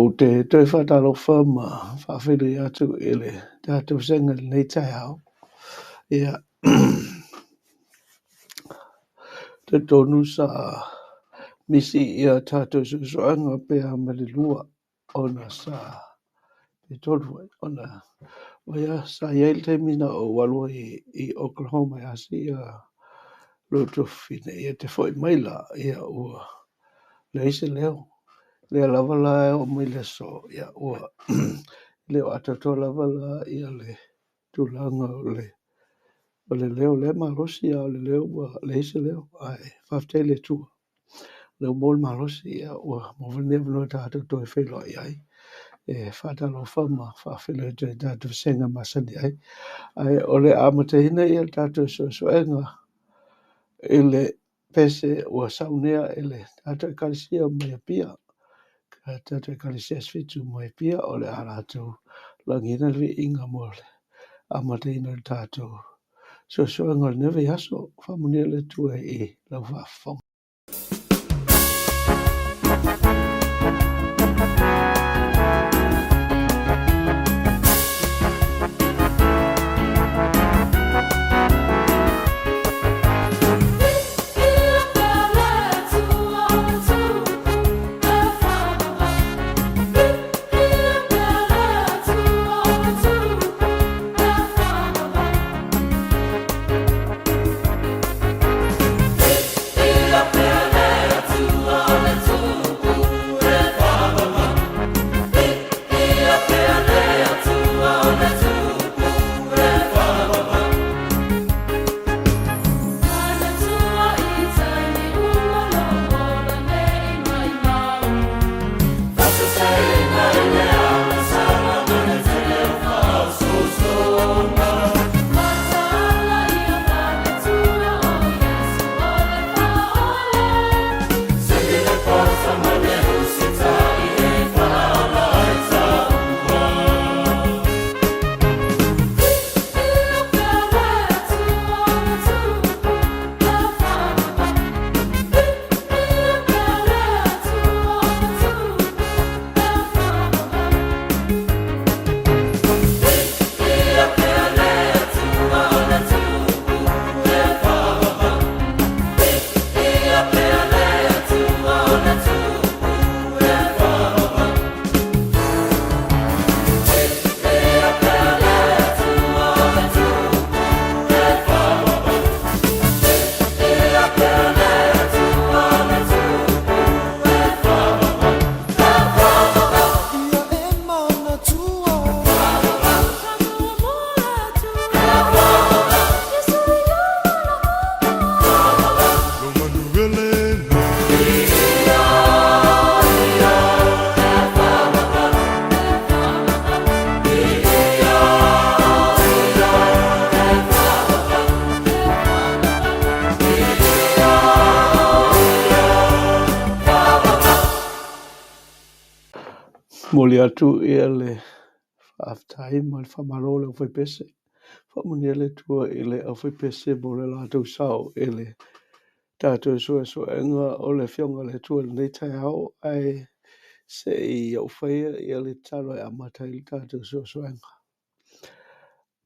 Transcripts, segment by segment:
Ou te toe faatalofa ma faafeiloai atu i le tatou vasega i lenei taeao. Ia, talitonu sa misi ia tatou suesuega pe a ma le lua ona sa pe tolu foi ona ia sa i ai le taimi na ou alu ai i Oklahoma e asi ia lou tuafafine ia te foi mai la ia ua leai se leo. Lea lava la e oo mai le aso ia ua le o atoatoa lava la ia le tulaga o le leo lea e malosi a o le leo ua leai se leo ae faafetai i le Atua. Lea ua maua le malosi ia ua maua foi lenei avanoa tatou toe feiloai ai e faatalofa ma faafeiloai atu ai i tatou vasega masani ai. Ae o le a amataina ia le tatou suesuega i le pese ua saunea e le tatou Ekalesia mai Apia. Tatou Ekalesia Asofitu mai Apia o le a latou lagiina le viiga mo le amataina o le tatou suesuega o lenei vaiaso. Faamanuia le Atua i lau faafofoga. Momoli atu ia le faafetai ma le faamalo i le aufaipese. Faamanuia le Atua i le aufaipese mo le latou sao i le tatou suesuega o le Afioga a le Atua i lenei taeao, ae se i ou faia ia le tatalo e amata ai le tatou suesuega.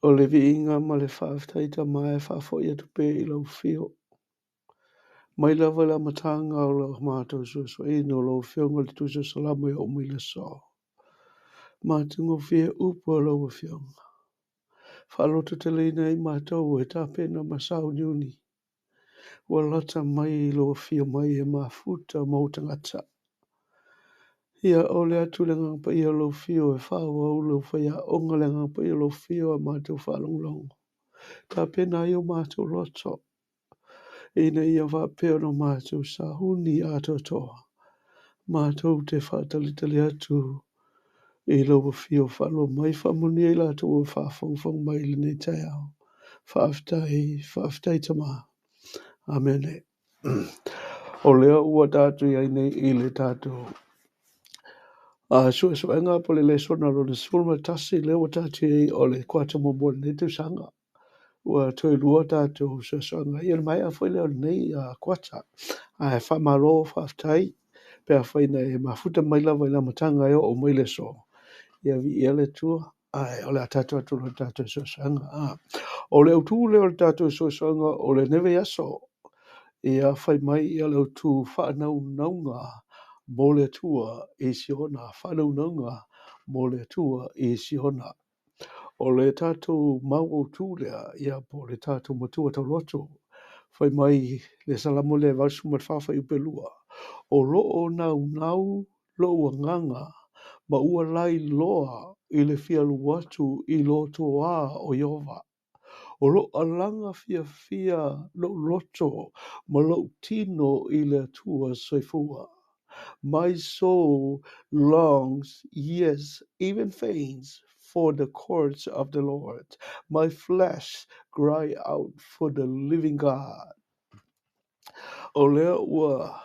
O le viiga ma le faafetai Tama e faafoi atu pea i lau afio. Mai lava i le amataga o le matou suesueina o lau Afioga i le Tusi o Salamo e oo mai le aso. Matagofie upu a lau Afioga. Faalototeleina ai matou e tapena ma sauniuni. Ua lata mai lou afio mai e mafuta ma ou tagata. Ia ole atu le Agaga Paia o lou afio e faaauau lou faiaoga le Agaga Paia o lou afio a matou faalogologo. Tapena ai o matou loto ina ia faapea ona matou sauni atoatoa. Matou te faatalitali atu i lau afio faaloa mai, faamanuia i latou ua faafogafoga mai i lenei taeao. Faafetai, faafetai Tama. Amene. O lea ua tatou i ai nei i le tatou suesuega po o le lesona lona 11 lea ua tatou i ai o le kuata muamua o lenei tausaga. Ua toe lua tatou suesuega ia le maea foi lea o lenei kuata. Ae faamalo faafetai. Pe afai na e mafuta mai lava i le amataga e oo mai le aso, ia viia le Atua, ae o le a tatou atu loa i le tatou suesuega. O le autu lea o le tatou suesuega o lenei vaiaso, ia fai mai ia le autu faanaunauga mo le Atua i Siona, faanaunauga mo le Atua i Siona. O le tatou mau autu lea, ia po o le tatou matua tauloto, fai mai le Salamo lea 84 fuaiupu 2, o lo o naunau lou agaga ma ua lailoa i le fia alu atu i lo toā o Ieova. O lo o alaga fiafia lou loto ma lou tino i le Atua soifua. My soul longs, yes, even faints, for the courts of the Lord. My flesh cry out for the living God. O lea ua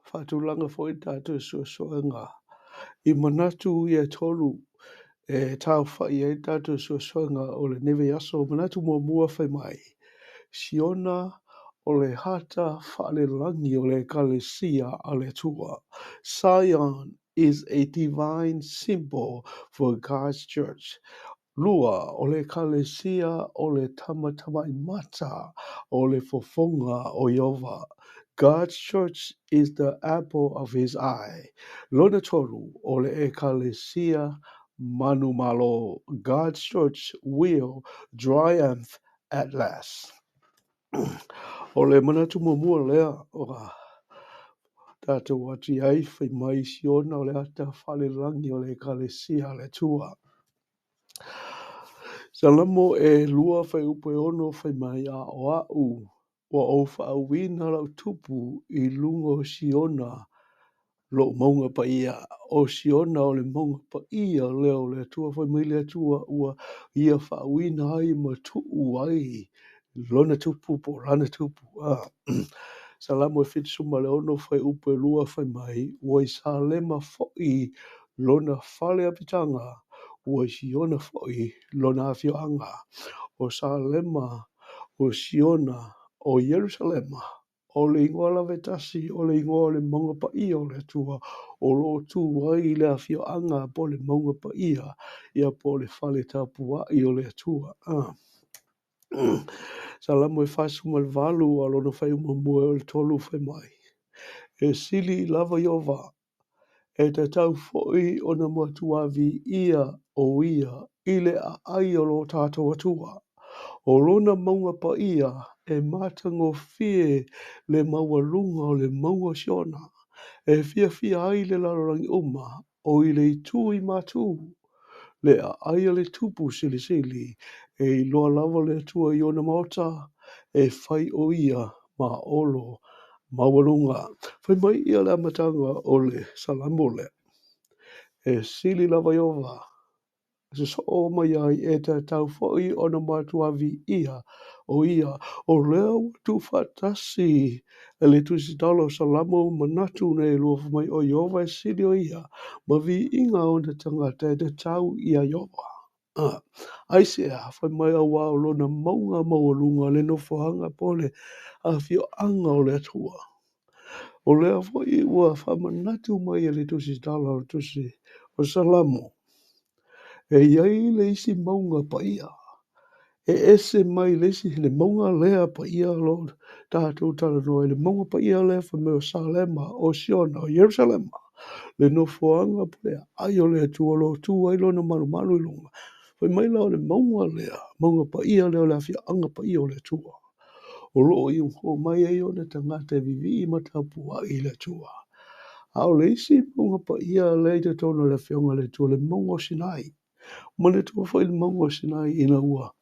faatulaga foi le tatou suesuega i manatu ia e tolu e taaofai ai le tatou suesuega o lenei vaiaso. Manatu muamua fai mai, Siona o le ata faalelagi o le Ekalesia a le Atua. Zion is a divine symbol for God's church. Lua, o le Ekalesia o le tamatamaimata o le fofoga o Ieova. God's church is the apple of his eye. Lona tolu, o le Ekalesia manumalo. God's church will triumph at last. O le manatu muamua lea ua tatou ati ai, fai mai Siona o le ata faalelagi o le Ekalesia a le Atua. Salamo e 2 fuaiupu e 6 fai mai, a o a'u ua ou faauuina la'u tupu i luga o Siona lo'u mauga paia. O Siona o le mauga paia lea o le Atua, fai mai le Atua ua ia faauuina ai ma tuu ai lona tupu po o lana tupu. Salamo e 76 fuaiupu e 2 fai mai, ua i Salema foi lona fale apitaga, ua i Siona foi lona afioaga. O Salema, o Siona, o Ierusalema, o le igoa lava e tasi, o le igoa o le mauga paia o le Atua, o lo o tu ai le afioaga po o le mauga paia, ia po o le fale tapuai o le Atua. Salamo e 48 a lona fuaiupu muamua e oo i le 3 fai mai, e sili lava Ieova, e tatau foi ona matua viia o ia i le aai o lo tatou Atua. O lona mauga paia e matagofie le maualuga o le mauga o Siona, e fiafia ai le lalolagi uma, o i le itu i matu, le aai a le tupu silisili, e iloa lava le Atua i ona maota, e fai o ia ma olo maualuga. Fai mai ia le amataga o le Salamo lea, e sili lava Ieova, sosoo mai ai e tatau foi ona matua viia o ia, o lea ua tuufaatasi e le Tusitala o Salamo manatu nei e lua, fai mai o Ieova e sili o ia, ma viiga o ona tagata e tatau ia Ieova. Aisea, fai mai auā o lona mauga maualuga le nofoaga po o le afioaga o le Atua. O lea foi ua faamanatu mai e le Tusitala o le Tusi o Salamo, e i ai le isi mauga paia, e ese mai le isi, le mauga lea paia o lo o tatou talanoa ai, le mauga paia lea fai mai o Salema, o Siona, o Ierusalema, le nofoaga po o le aai o le Atua o lo o tu ai lona malumalu i luga. Fai mai la o le mauga lea, mauga paia lea o le afioaga paia o le Atua, o lo o i omai ai ona tagata e vivii ma tapuai i le Atua. A o le isi mauga paia lea i totonu o le afioaga o le Atua, le mauga o Sinai. Manatua foi le mauga o Sinai ina ua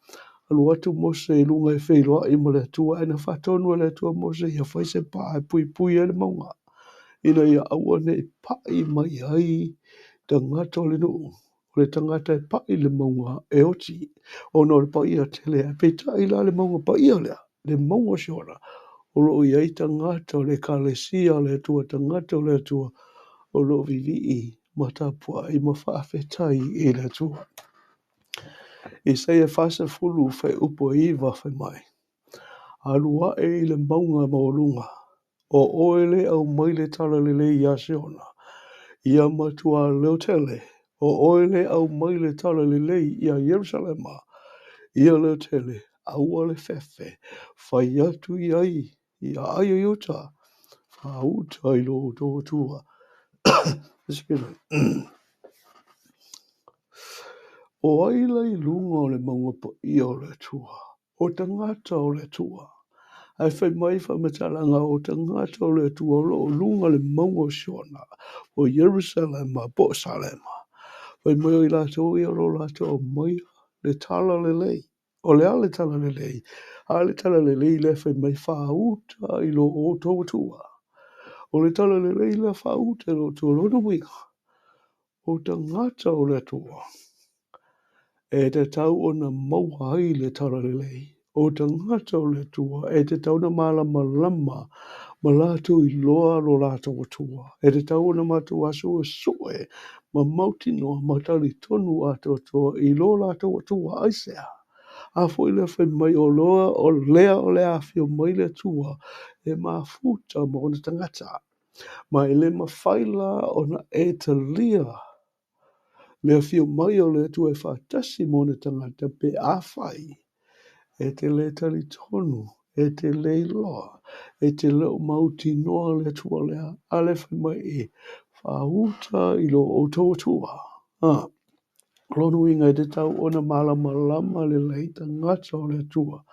alu atu Mose i luga e feiloai ma le Atua, ae na faatonu e le Atua Mose ia fai se pā e puipui ai le mauga, ina ia aua ne i pai mai ai tagata o le nuu. O le tagata e pai le mauga e oti, ona o le paia tele. Ae peitai la le mauga paia lea, le mauga o Siona, o lo o i ai tagata o le Ekalesia a le Atua, tagata o le Atua, o lo o vivii ma tapuai ma faafetai i le Atua. Isaia 40 fuaiupu e 9 fai mai, alu ae i le mauga maualuga, O oe le aumai le talalelei iā Siona, ia matuā leotele. O oe le aumai le talalelei iā Ierusalema, ia leotele, aua le fefe, fai atu i ai i aai o Iuta, faauta i lo outou Atua. Excuse me. O ai la i luga o le mauga paia o le Atua? O tagata o le Atua. Ae fai mai faamatalaga o tagata o le Atua o lo o luga o le mauga o Siona, o Ierusalema po o Salema. Fai mai o i latou ia o lo o latou aumaia le talalelei. O le a le talalelei? A le talalelei lea fai mai faauta i lo outou Atua. O le talalelei lea faauta i lo outou lona uiga, o tagata o le Atua. E tatau ona maua ai le talalelei. O tagata o le Atua e tatau ona malamalama ma latou iloa lo latou Atua. E tatau ona matua suesue ma mautinoa ma talitonu atoatoa i lo latou Atua. Aisea? A foi lea fai mai o loa o lea o le a afio mai le Atua e mafuta ma ona tagata. Ma e le mafai la ona e talia le afio mai o le Atua e faatasi ma ona tagata pe afai e te le talitonu, e te le iloa, e te le o mautinoa le Atua lea. A lea fai mai i, faauta i lo outou Atua. Ah. O lona uiga e tatau ona malamalama lelei tagata o le Atua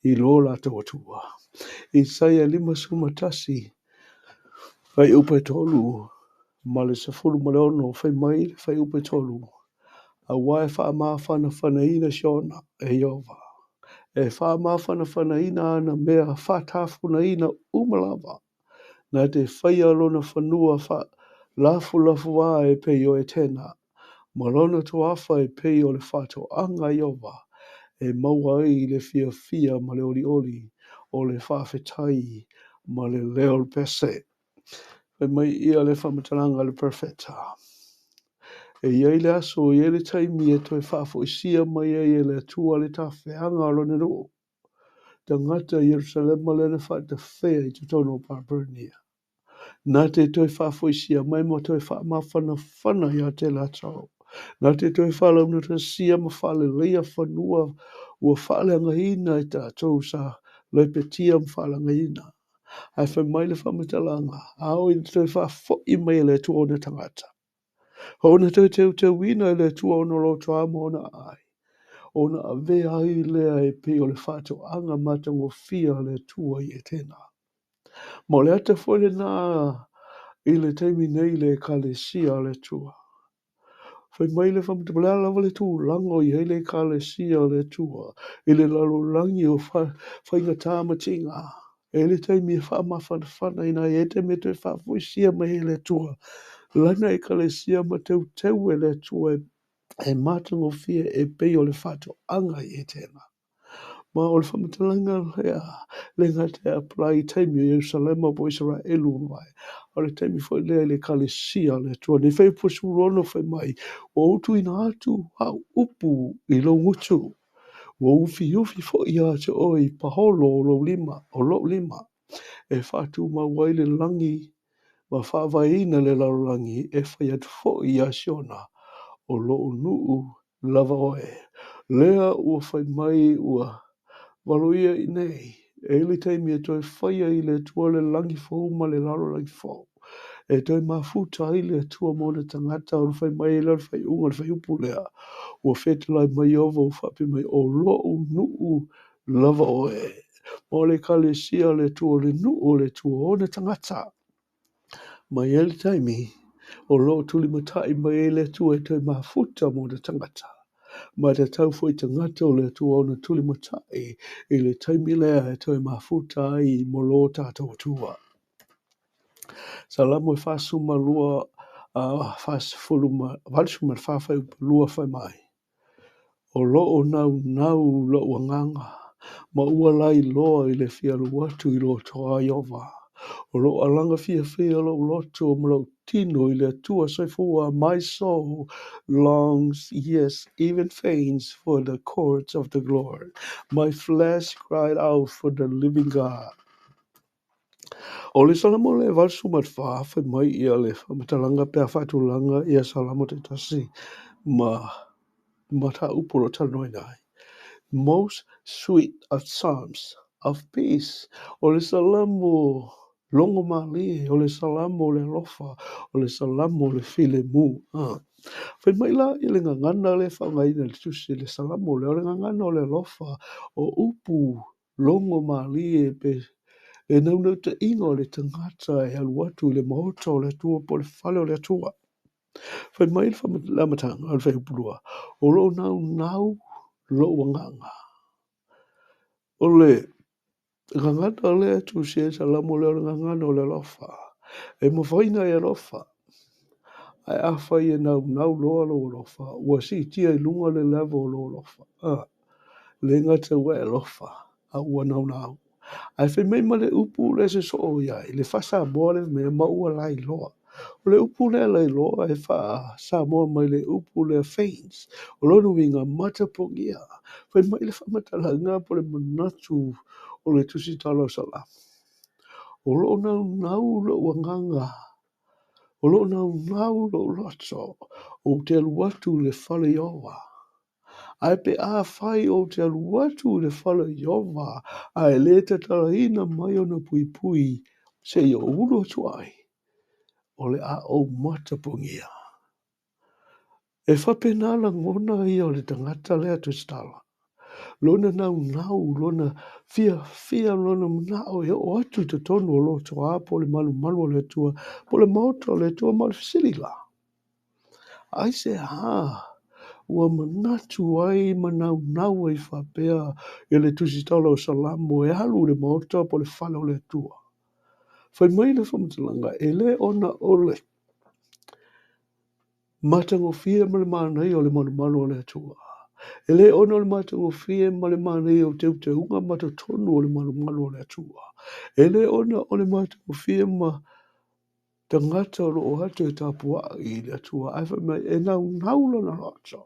i lo latou Atua. Isaia 51, fuaiupu e 3 ma le 16, fai mai le fuaiupu e 3, Aua e faamafanafanaina Siona e Ieova, e faamafanafanaina ana mea faatafunaina uma lava, na te faia lona fanua faalafulafuā e pei o Etena, ma lona toafa e pei o le faatoaga a Ieova, e maua ai le fiafia ma le olioli, o le faafetai ma le leo o le pese. Fai mai ia le faamatalaga a le perofeta, E i ai le aso, e i ai le taimi e toe faafoisia mai ai e le Atua le tafeaga o Lona nuu, tagata i Ierusalema lea na faatafea i totonu o Papelonia. Na te toe faafoisia mai ma toe faamafanafana ia te latou. Na te toe faalaugatasia ma faaleleia fanua ua faaleagaina e tatou sa lepetia ma faaleagaina. Ae fai mai le faamatalaga, a oo ina toe faafoi mai e le Atua ona tagata, ona toe teuteuina e le Atua ona lotoa ma ona aai, ona avea ai lea e pei o le faatoaga matagofie a le Atua i Etena. Ma o le ata foi lena i le taimi nei i le Ekalesia a le Atua. Fai mai le faamatalaga, o le a lava le tulaga o i ai le Ekalesia a le Atua i le lalolagi o faigata ma tiga, e i ai le taimi e faamafanafanaina ai, e i ai le taimi e toe faafoisia mai ai e le Atua Lana Ekalesia ma teuteu e le Atua e matagofie e pei o le faatoaga i Etena. Ma o le faamatalaga lea, le gata e apply i taimi o Ierusalema po o Isaraelu ua mavae, a o le taimi foi lea i le Ekalesia a le Atua. Nei fuaiupu 16 fai mai, ua ou tuuina atu au upu i lou gutu, ua ufiufi foi ia te oe i paolo o lou lima, o lou lima, e faatumau ai le lagi ma faavaeina le lalolagi, e fai atu foi iā Siona, o lou nuu lava oe. Lea ua fai mai ua valoia i inei, e i ai le taimi e toe fai ai e le Atua le lagi fou ma le lalolagi fou, e toe mafuta ai le Atua ma ona tagata, ona fai mai ai lea o le faaiuga o le fuaiupu lea, ua fetalai mai Ieova ua faapea mai, o lou nuu lava oe. Ma o le Ekalesia a le Atua, o le nuu o le Atua, o ona tagata. Ma e i ai le taimi o lo o tulimatai mai ai le Atua e toe mafuta ma ona tagata. Ma e tatau foi i tagata o le Atua ona tulimatai i le taimi lea e toe mafuta ai mo lo tatou Atua. Salamo e 42, 84 fuaiupu 2 fai mai, O lo o naunau lou agaga, ma ua lailoa i le fia alu atu i lō toa Ieova. O lo o alaga fiafia lou loto ma lou tino i le Atua soifua. My soul longs, yes, even faints for the courts of the Lord. My flesh cried out for the living God. O le Salamo lea 84, fai mai ia le faamatalaga pe a faatulaga ia Salamo taitasi ma mataupu o lo o talanoaina ai. Most sweet of psalms of peace. O le Salamo logo malie, o le Salamo o le alofa, o le Salamo o le filemu. Fai mai la i le gagana lea e faaaogaina i le tusi le Salamo lea, o le gagana o le alofa, o upu logo malie pe le naunautaiga o le tagata e alu atu i le maota o le Atua po o le fale o le Atua. Fai mai le amataga o le fuaiupu 2, o lo o naunau lou agaga. O le gagana lea e tusia ai le Salamo lea, o le gagana o le alofa. E mafai ona e alofa, ae afai e naunau loa lou alofa, ua siitia i luga le level o lou alofa. Le gata ua e alofa, a ua naunau. Ae fai mai ma le upu lea e sosoo i ai, le faa-Samoa lea mea, ma ua lailoa. O le upu lea lailoa e faa-Samoa mai le upu lea faints. O lona uiga, matapogia. Fai mai le faamatalaga po o le manatu o le Tusitala o Salamo, o lo o naunau lou agaga, o lo o naunau lou loto, ou te alu atu i le fale o Ieova. Ae pe afai ou te alu atu i le fale o Ieova, ae le tatalaina mai ona puipui seia ou ulu atu ai, o le a ou matapogia. E faapena lagona ia o le tagata lea tusitala, lona naunau, lona fiafia, lona manao e oo atu i totonu o lotoa po o le malumalu o le Atua, po o le maota o le Atua. Ma o le fesili la, aisea ua manatu ai ma naunau ai faapea i le tusitala o Salamo e alu i le maota po o le fale o le Atua? Fai mai le faamatalaga, e le ona o le matagofie ma le manaia o le malumalu o le Atua. E le ona o le matagofie ma le manaia o teuteuga ma totonu o le malumalu o le Atua. E le ona o le matagofie ma tagata o lo o o atu e tapuai i le Atua, ae fai mai e naunau lona loto.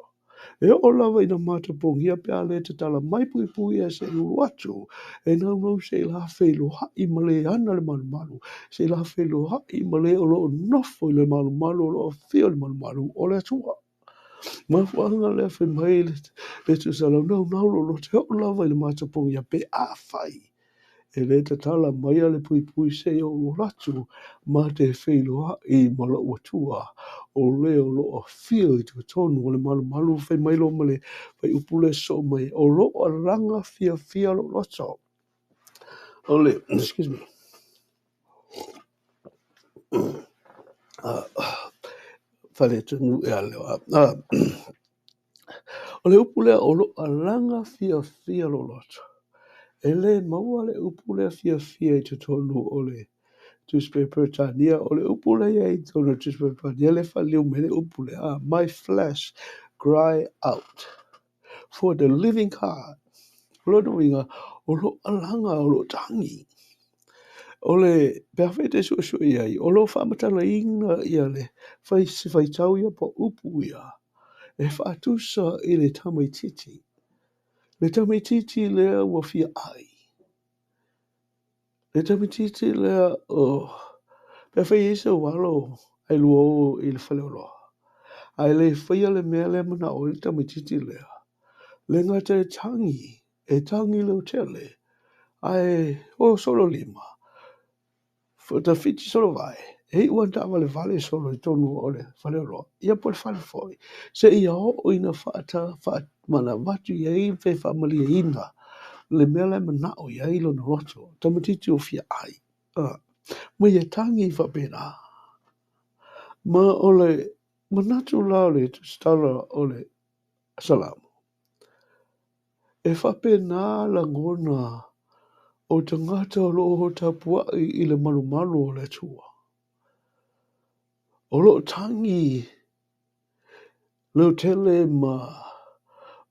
E oo lava ina matapogia pe a le tatala mai puipui ia seia ulu atu, e naunau se i la feiloai ma le ana le malumalu, se i la feiloai ma le o lo o nofo i le malumalu, o lo o afio i le malumalu o le Atua. Mafuaaga lea fai mai le tusitala, naunau lou loto e oo lava i le matapogia pe afai e le tatala maia le puipui seia ou alu atu ma te feiloai ma lou Atua, o le o lo o afio i totonu o le malumalu. Fai mai loa ma le fuaiupu lea e sosoo mai, o lo o alaga fiafia lou loto. O le, excuse me, faaletonu ea leo. O le upu lea, o lo o alaga fiafia lou loto. E le maua le upu lea fiafia i totonu o le Tusi Peretania. O le upu lea e i ai i totonu o le Tusi Peretania, lea e faaliliu mai le upu lea, my flesh cry out for the living God. O lona uiga, o lo o alaga, o lo o tagi. O le, pe afai e te suesue i ai, o lo o faamatalaina ia le fai, se faitau ia po o upu ia, e faatusa i le tamaitiiti. Le tamaitiiti lea ua fia ai. Le tamaitiiti lea o, pe afai e i ai sou alo ae lua o i le faleoloa, ae le faia le mea lea e manao ai le tamaitiiti lea, le gata e tagi, e tagi leotele, ae o solo lima, tafiti solo vae, e iu lava ina taavale solo i totonu o le faleoloa, ia po o le fale foi, seia oo ina faamanavatu i ai pe faamalieina le mea la e manao i ai lona loto, tamaitiiti ua fia ai. Ma ia tagi faapena. Ma o le manatu la o le tusitala o le Salamo, e faapena lagona o tagata o lo o tapuai i le malumalu o le Atua. O lo o tagi leotele ma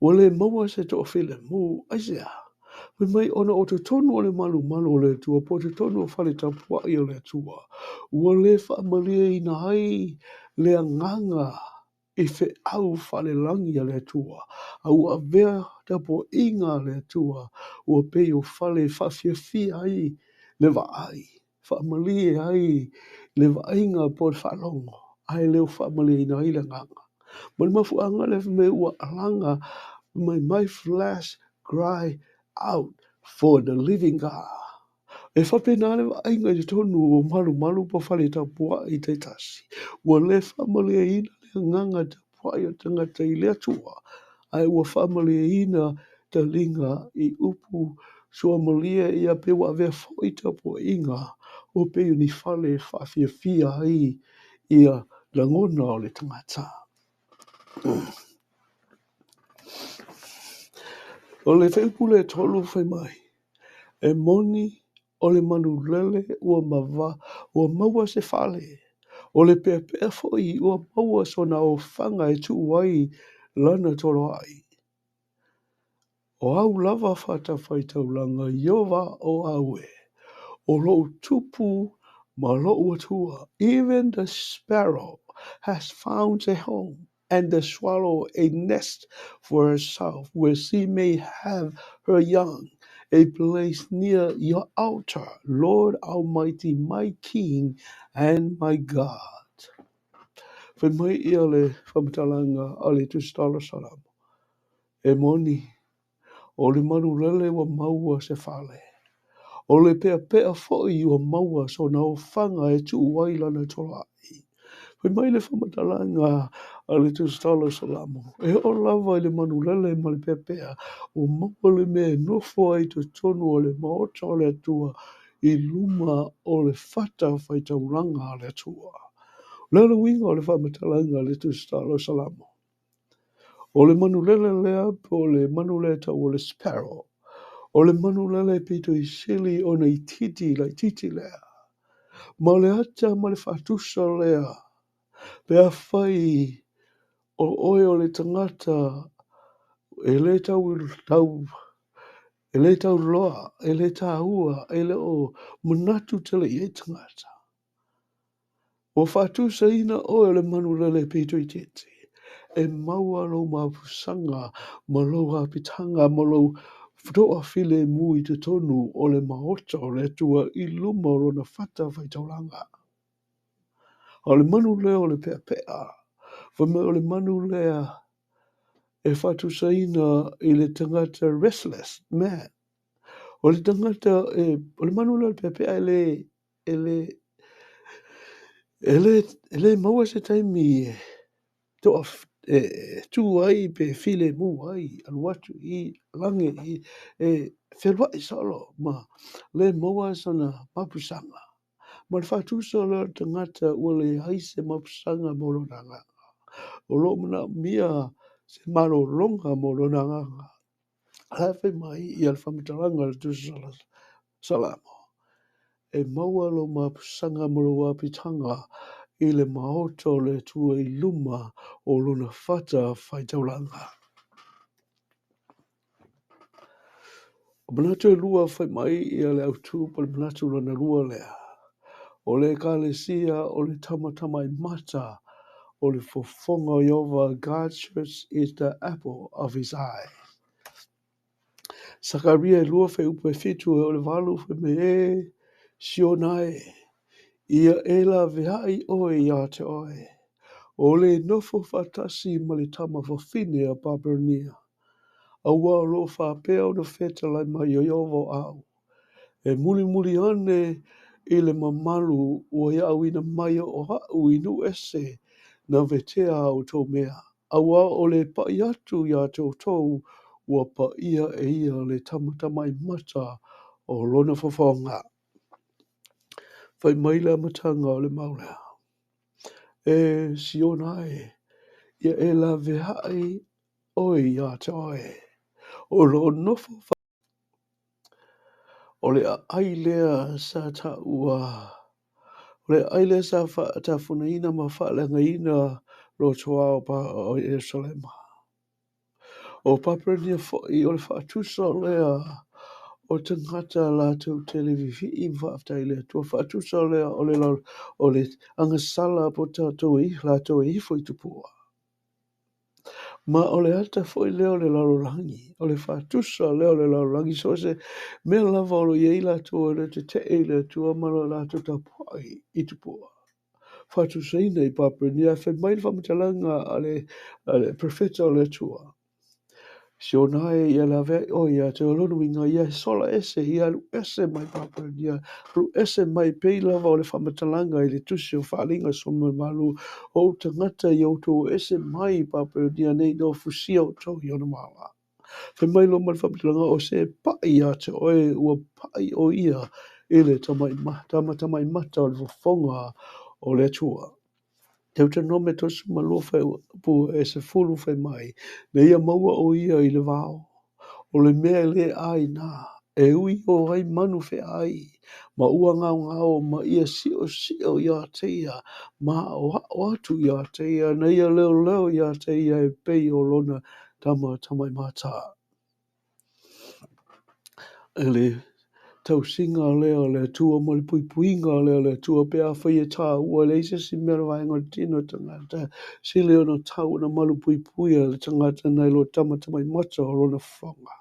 ua le maua se toafilemu. Aisea? Fai mai ona o totonu o le malumalu o le Atua, po o totonu o fale tapuai o le Atua, ua le faamalieina ai le agaga i feau faalelagi a le Atua, a ua avea tapuaiga a le Atua ua pei o fale e faafiafia ai le vaai, faamalie ai le vaaiga po o le faalogo, ae le o faamalieina ai le agaga. Ma le mafuaaga lea fai mai ua alaga mai my flesh cry out for the living God. E faapena le vaaiga i totonu o malumalu po o fale tapuai taitasi, ua le faamalieina le agaga tapuai o le tagata i le Atua, ae ua faamalieina taliga i upu suamalie ia pe ua avea foi tapuaiga ua pei o ni fale e faafiafia ai ia lagona o le tagata. O le fuaiupu lea e 3 fai mai, e moni o le manulele ua maua se fale, o le peapea foi ua maua sona ofaga e tuu ai lana toloai. O au lava fatafaitaulaga Ieova o au e, o lou tupu ma lou Atua. Even the sparrow has found a home, and the swallow a nest for herself, where she may have her young, a place near your altar, Lord Almighty, my King and my God. Fai mai ia le faamatalaga a le Tusi Tala o Salamo, e moni, o le manulele ua maua se fale, o le peapea foi ua maua sona ofaga e tuu ai lana toloai. Fai mai le faamatalaga a le Tusi Tala o Salamo, e oo lava i le manulele ma le peapea, ua maua le mea e nofo ai totonu o le maota o le Atua i luma o le fatafaitaulaga a le Atua. O le a le uiga o le faamatalaga a le Tusi Tala o Salamo? O le manulele lea po o le manu lea e tau o le sparrow. O le manulele e pito i sili ona itiiti laitiiti lea. Ma o le ata ma le faatusa lea, pe afai o oe o le tagata e le tau, e le tauloa, e le tāua, e le o manatu tele i ai tagata. Ua faatusaina oe o le manulele pito itiiti, e maua lou mapusaga ma lou apitaga ma lou toafilemu i totonu o le maota o le Atua i luma o lona fatafaitaulaga. O le manu lea o le peapea, fai mai o le manu lea e faatusaina i le tagata restless man. O le tagata o le manu lea o le peapea e le maua se taimi e tu ai pe filemu ai, alu atu i lage i, e feluai solo ma le maua sana mapusaga. Ma le faatusa lea o le tagata ua leai se mapusaga mo lona agaga. O lo o manaomia se malologa mo lona agaga. La e fai mai ia le faamatalaga a le Tusi Salamo, e maua lou mapusaga ma lou apitaga i le maota o le Atua i luma o lona fatafaitaulaga. O manatu e lua fai mai ia le autu po o le manatu lona lua lea. O le ekalesia o le tamatamaimata o le fofoga o Ieova, God's church is the apple of his eye. Sakaria e 2 fuaiupu e 7 e oo i le 8 fai mai e Siona e, ia e laveai oe ia te oe. O le nofo faatasi ma le tama fafine a Papelonia. Aua o lo o faapea ona fetalai mai o Ieova o au. E mulimuli ane i le mamalu ua iauina mai o au i nuu ese na vetea a outou mea. Aua o le pai atu ia te outou ua paia e ia le tamatamaimata o lona fofoga. Fai mai le amataga o le mau lea. E Siona e, ia e laveai oe ia te oe. O lo o nofo o le aai lea sa taua, o le aai lea sa faatafunaina ma faaleagaina lotoa o Ierusalema. O Papelonia foi o le faatusa lea o tagata latou te le vivii ma faafetai i le Atua. Faatusa lea o le agasala po tatou e latou e ifo i tupua. Ma o le ata foi lea o le lalolagi, o le faatusa lea o le lalolagi, so o se mea lava o lo o i ai latou e le tetee i le Atua ma lo latou tapuai i tupua. Faatusaina i Papelonia, fai mai le faamatalaga a le perofeta o le Atua. Siona e, ia laveai oe ia te oe, lona uiga ia sola ese, ia alu ese mai Papelonia, alu ese mai pei lava o le faamatalaga i le tusi o Faaaliga 18, o ou tagata ia outou o ese mai Papelonia ne i nofofusia outou i ona mala. Fai mai loa ma le faamatalaga, o se e pai ia te oe, ua pai o ia i le tamatamaimata o le fofoga o le Atua. Teutanome 32 fuaiupu e 10 fai mai, na ia maua o ia i le vao, o le mea e le aina, e uio ai manu feaai, ma ua gaogao ma ia siosio ia te ia, ma aoao atu ia te ia, na ia leoleo ia te ia e pei o lona tamatamaimata. E le tausiga lea o le Atua ma le puipuiga lea o le Atua pe afai e tāua, e leai se isi mea o le vaega o le tino o le tagata, sili ona tau ona malu puipuia le tagata nai lo tamatamaimata o lona fofoga.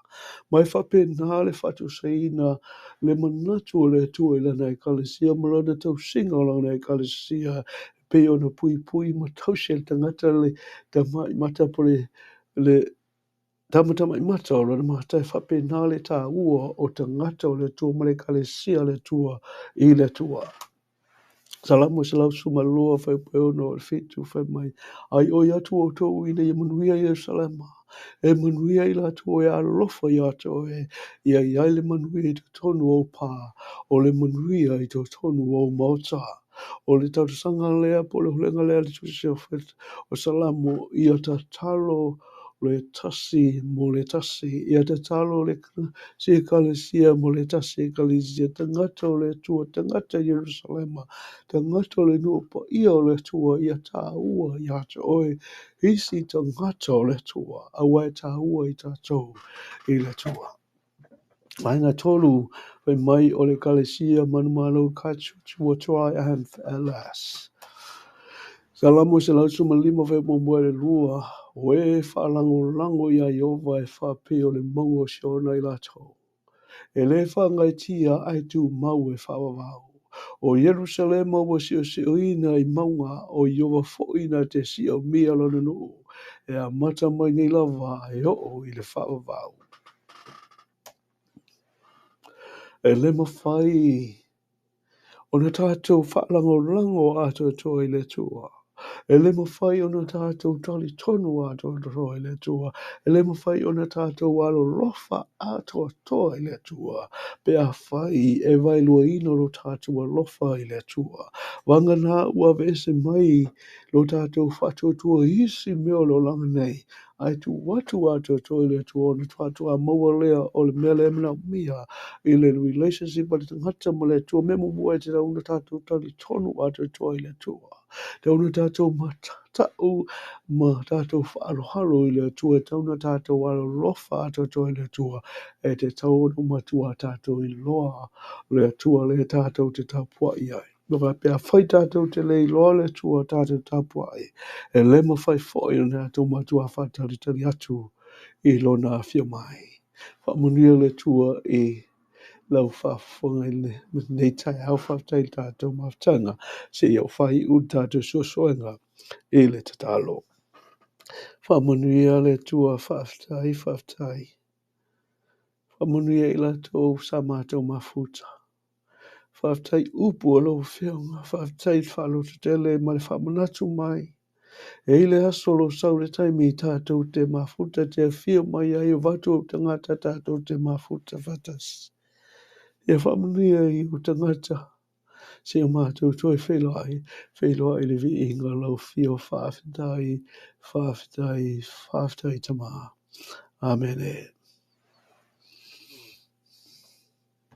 Ma e faapena le faatusaina le manatu o le Atua i lana ekalesia ma lana tausiga o lana ekalesia, e pei ona puipui ma tausi e le tagata le tamaimata po le tamatamaimata o lona mata, e faapena le tāua o tagata o le Atua ma le ekalesia o le Atua i le Atua. Salamo 112 fuaiupu e 6 i le 7 fai mai, ai oi atu outou ina ia manuia Ierusalema, e manuia i latou e alolofa ia te oe, ia i ai le manuia i totonu o ou pā, o le manuia i totonu o ou maota. O le talosaga lea po o le hologa lea le tusi o Salamo, ia tatalo le tasi mo le tasi, ia tatalo le si ekalesia mo le tasi ekalesia, tagata o le Atua, tagata Ierusalema, tagata o le nuu paia o le Atua, ia tāua ia te oe, isi tagata o le Atua, aua e tāua i tātou i le Atua. Vaega 3, fai mai o le ekalesia manumalo, Christ were triumph at last. Salamo 115 fuaiupu 1 i le 2, o e whaalangolago ia Iova e whaapei o le maunga o Siona i latou. E le whangaitia ai tū mau e whaawawau. O Ierusalema ua siosioina i maunga, o Iova foi na te sio mia lona nuu. E amata mai nei lava e oo i le whaawawau. E le mawhai o na tātou whaalangolango atoatoa i le Atua. E le mawhai o na tātou talitonu atoatoa i le Atua. E le mawhai o na tātou alolofa atoatoa i le Atua. Pe a whai e vailuaina lo tātou alofa i le Atua. Wangana ua vese mai lo tātou whātuatua isi mea o le olaga nei. Ai tu atu atoatoa i le Atua ona faatoa maua lea o le mea lea e manaomia i le relationship a le tagata ma le Atua. Mea muamua e te tau ona tātou talitonu atoatoa i le Atua. Tau ona tātou matatau ma tātou whaalohalo i le Atua. E tau ona tātou alolofa atoatoa i le Atua. E te tau ona matua tātou i loa le Atua le tātou te tapuai ai. No ka pea whai tātou te lei loa le Atua tātou tapuai. E le mawhai foi o tātou matua whātalitali atu i lona awhio mai. Whaamanuia le Atua i lau whaafonga i le nei tai au whaatai tātou mafutanga. Se i au whai u tātou suasoenga i le tatalo. Whaamanuia le Atua whaaftai, whaaftai. Whaamanuia i latou sa mātou mafuta. Whaaftai upu o lau whionga, whaaftai whaaloto tele ma le whaamanatu mai. E i le aso lo sau le taimi tātou te mafuta te whio mai ai o vatu o tangata tātou te mafuta whatasi. Ia whaamanuia i o tangata se o mātou toi wheloai, wheloai le viinga lau whio whaaftai, whaaftai, whaaftai tama. Amene.